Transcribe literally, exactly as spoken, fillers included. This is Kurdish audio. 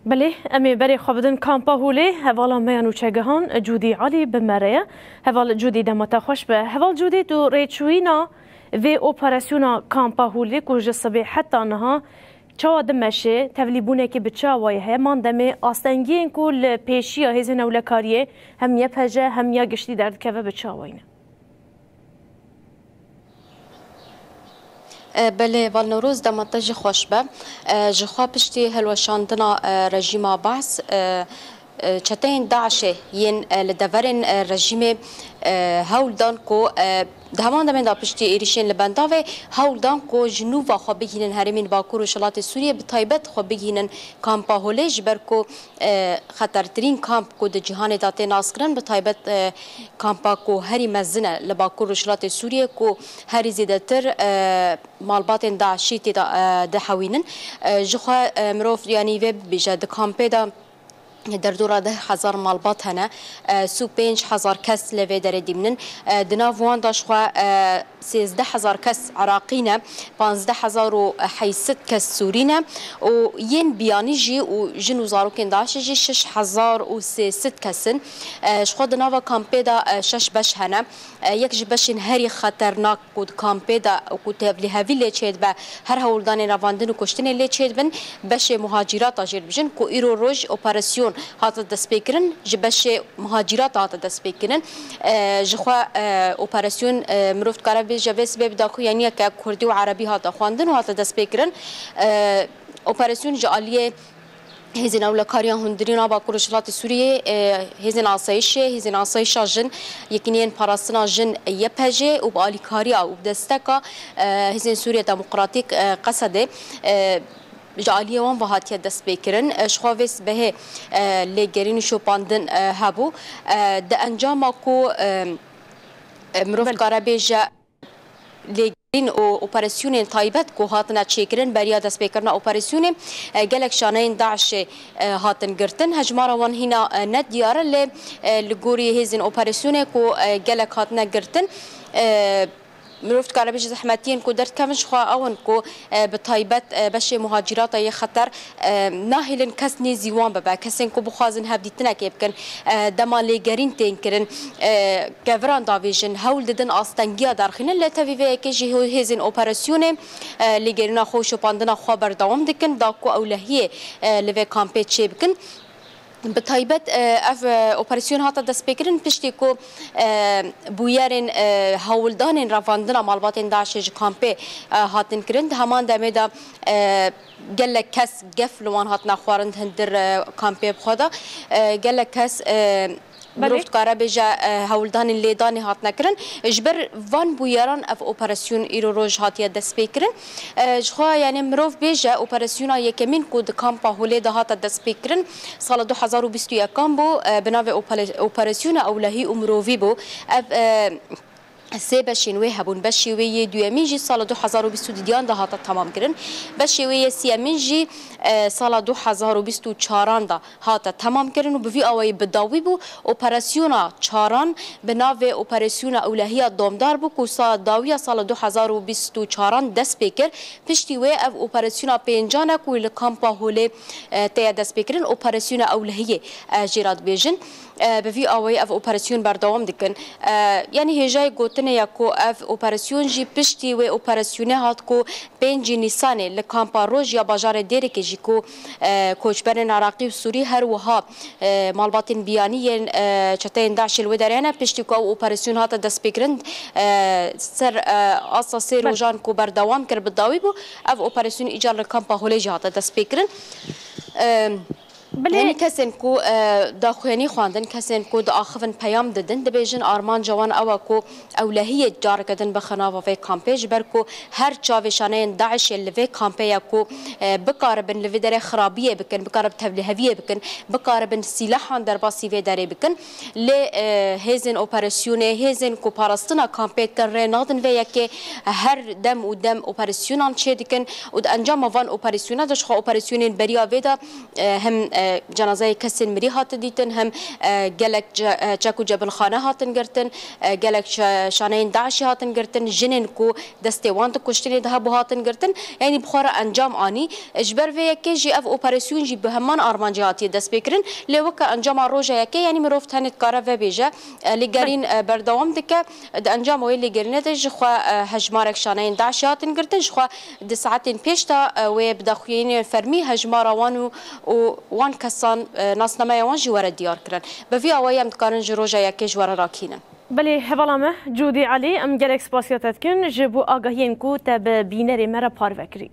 Belê, em ê berê xwe bidin kampa Holê. Hevala me ya nûçegihan Cûdî Alî bi me re ye. Heval Cûdî, dema te xweş be. Heval Cûdî, tu rêçûyîna vê operasyona kampa Holê ku ji sibê heta niha çawa dimeşe, tevlîbûnekê bi çi awayî heye? Man demê astengiyên ku li pêşiya hêzên ewlekariyê hem Y P J hem ya giştî derdikeve bi çi awayî ne? E, belê, Val Newroz, dema te jî xweş be. E, ji xwe piştî hilweşandina, e, rejîma Baas, e, e, çeteyên DAIŞê yên, e, li deverên, e, rejîmê, e, hewl dan ku, e, di heman demê de piştî êrîşên li Bendavê hewl dan ku ji nû ve xwe bigihînin herêmên Bakur û Rojhilatê Sûriyê, bi taybet xwe bigihînin kampa Holê, ji ber ku e, xetertirîn kamp ku di cîhanê de tê naskirin, bi taybet, e, kampa ku herî mezin e li Bakur Rojhilatê Sûriyê, ku herî zêdetir, e, malbatên DAIŞî tê de, e, dihewînin. E, ji xwe, e, mirov, yanî, vê bibêje, di kampê de derdora deh hezar malbat hene, e, sî û pênc hezar kes li vê derê dîmnin. E, di nav wan de ji xwe, e, sêzdeh hezar kes Iraqî ne, panzdeh hezar û heyt sed kes Sûrî ne û yên biyanî jî û jin û zarokên DAIŞê jî şeş hezar û sê sed kes in. E, ji xwe di nava kampê de, e, şeş beş hene. E, yek ji beşên herî xeternak ku di kampê de û ku tevlîhevî lê çêdibe, her hewldanên revandin û kuştinê lê çêdibin, beşê muhacîrata jê dibêjin ku îro roj operasyon hate destpêkirin, ji beşê muhacîrata hate destpêkirin. E, ji xwe, e, operasyon, e, mirov dikare bêje vê sibê bi daxuyaniyeke kurdî û erebî hate xwendin û hate destpêkirin. E, operasyon ji aliyê hêzên ewlekariya hundirîn a Bakur Rojhilatê Sûriyê, e, hêzên asayişê, hêzên asayişa jin, Yekîneyên Parastina Jin, Y P J, û bi alîkariya û bi desteka, e, Hêzên Sûriya Demokratîk, e, Qesedê, e, ji aliyê wan ve hatiye destpêkirin. E, ji xwe vê sibehê, e, lêgerîn û şopandin, e, hebû. E, di encama ku, e, e, mirov Belê. dikare bêje lêgerîn û operasyonên taybet ku hatine çêkirin beriya destpêkirina operasyonê, e, gelek şaneyên DAIŞê, e, hatin girtin. Hejmara wan hîna, e, ne diyar e, lê, e, li gorî hêzên operasyonê ku, e, gelek hatine girtin, e, mirov dikare bêje zehmetiyên ku derdikevin ji xwe ew in ku, e, bi taybet, e, beşê muhacîrata yê xeter, e, nahêlin kes nêzî wan bibe. Kesên ku bixwazin hevdîtinekê bikin, e, dema lêgerîn tên kirin, e, keviran davêjin, hewl didin astengiya derxînin. Lê tevî vê yekê jî hê-, hêzên operasyonê, e, lêgerîna xwe û şopandina xwe berdewam dikin, da ku ewlehiyê, e, li vê kampê çêbikin. Bi taybet, e, ev, e, operasyon hate destpêkirin piştî ku, e, bûyerên, e, hewldanên revandina malbatên DAIŞê ji kampê, e, hatin kirin. Di heman demê de, e, gelek kes gef li wan hatine xwarin di hundir, e, kampê bi xwe de. E, gelek kes, e, Belê. mirov dikare bêje, e, hewldanên lêdanê hatine kirin. Ji ber van bûyeran ev operasyon îro roj hatiye destpêkirin. E, ji xwe, yanî, mirov bêje operasyona yekemîn ku di kampa Holê de hate destpêkirin, sala du hezar û bîst û yekan bû, e, bi navê opere-, operasyona ewlehî û mirovî bû. Ev, e, sê beşên wê hebûn. Beşê wê yê duyemîn jî sala du hezar û bîst û diduyan de hate temamkirin. Beşê wê yê siyemîn jî, e, sala du hezar û bîst û çaran de hate temamkirin û bi vî awayî bi dawî bû. Operasyona çaran bi navê Operasyona Ewlehiya Domdar bû ku sa dawiya sala du hezar û bîst û çaran dest pê kir. Piştî wê ev operasyona pêncan e ku li kampa Holê, e, teye destpêkirin. Operasyona Ewlehiyê, e, jê re dibêjin. E, bi vî awayî ev operasyon berdewam dikin. E, yanî hêjayê gotinê ye ku ev operasyon jî piştî wê operasyonê hat ku pêncî Nîsanê li kampa Roj ya bajarê Dêrikê jî ku, e, koçberên Iraqî û Sûrî, her wiha, e, malbatên biyanî yên, e, çeteyên DAIŞê li wê derê hene, piştî ku ew operasyon hate destpêkirin, e, ser, e, asta sê Belê. rojan ku berdewam kir bi dawî bû, ev operasyon îcar li kampa Holê jî hate destpêkirin. E, Belê. Yanî kesên ku, e, daxuyanî xwendin, kesên ku diaxivin peyam didin, dibêjin armanca wan ew e ku ewlehiyê careke din bixe nava vê kampê, ji ber ku her çavê şaneyên DAIŞê li vê kampê ye ku, e, bikaribin li vê derê xirabiyê bikin, bikaribin tevliheviyê bikin, bikaribin sîlehan derbasî vê derê bikin. Lê, e, hêzên operasyonê, hêzên ku parastina kampê dikin rê nadin vê yekê, her dem û dem operasyonan çêdikin û di encama van operasyona de ji xwe operasyonên beriya vê de, e, hem, Cenazeyê kesên mirî hatin dîtin, hem e, gelek ce- e, çek û cebilxane hatin girtin, e, gelek şa- şaneyên DAIŞî hatin girtin, jinên ku destê wan di kuştinê de hebû hatin girtin. Yanî bi xwe re encam anî. E, ji ber vê yekê jî ev operasyon jî bi heman armancê hatiye destpêkirin. Lê weke encama roja yekê, yanî mirov tenê dikare vebêje, e, lêgerîn e, berdewam dike. Di encama wê lêgerînê de jixwe e, hejmarek şaneyên DAIŞî hatin girtin, jixwe di saetên pêş de e, wê bi daxuyaniyên fermî hejmara wan û û wan kesan e, nasnameya wan jî were diyar kirin. Bi vî awayî em dikarin ji roja yekê ji we re rakînin. Belê, hevala me Cûdî Elî, em gelek spasiya te dikin ji bo agahiyên ku te bi bînerê me re parve kirî.